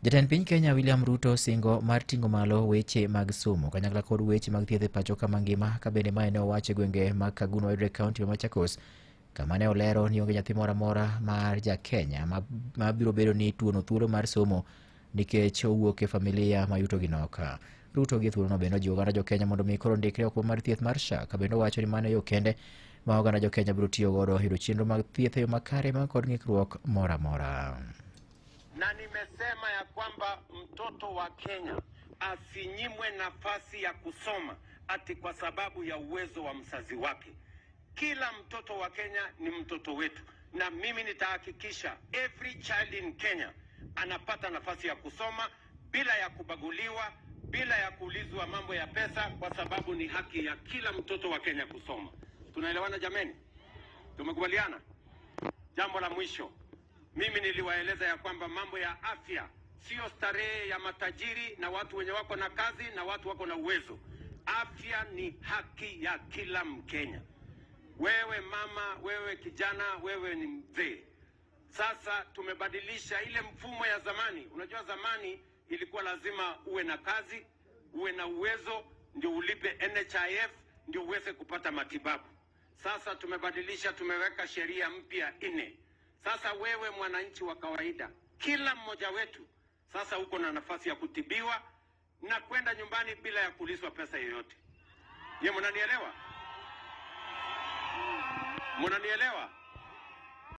Jatend piny Kenya William Ruto singo mar ting'o malo weche mag somo kanyakla kod weche mag thieth e pacho ka mangima, ka bende mae ne owacho e gwenge mag Kaguno mayudore e kaunti ma Machakos, kama ne olero ni onge nyathi moro amora mar ja Kenya ma biro bedo ni tuono thuolo mar somo nikech owuok e familia ma yuto gi nok. Ruto gi thuolono bende ojiwo oganda jo Kenya mondo mi koro ndikre oko mar thieth mar SHA, ka bende owacho ni mano e yo kende ma oganda jo Kenya biro tiyo godo yudo chenro mag thieth e yo makare ma kod ng'ikruok moro amora. Na nimesema ya kwamba mtoto wa Kenya asinyimwe nafasi ya kusoma ati kwa sababu ya uwezo wa mzazi wake. Kila mtoto wa Kenya ni mtoto wetu, na mimi nitahakikisha every child in Kenya anapata nafasi ya kusoma bila ya kubaguliwa, bila ya kuulizwa mambo ya pesa, kwa sababu ni haki ya kila mtoto wa Kenya kusoma. Tunaelewana jameni? Tumekubaliana? Jambo la mwisho, mimi niliwaeleza ya kwamba mambo ya afya sio starehe ya matajiri na watu wenye wako na kazi na watu wako na uwezo. Afya ni haki ya kila Mkenya. Wewe mama, wewe kijana, wewe ni mzee. Sasa tumebadilisha ile mfumo ya zamani. Unajua zamani ilikuwa lazima uwe na kazi, uwe na uwezo ndio ulipe NHIF ndio uweze kupata matibabu. Sasa tumebadilisha, tumeweka sheria mpya 4. Sasa wewe mwananchi wa kawaida, kila mmoja wetu sasa uko na nafasi ya kutibiwa na kwenda nyumbani bila ya kulizwa pesa yoyote. Ye, mnanielewa? Mnanielewa?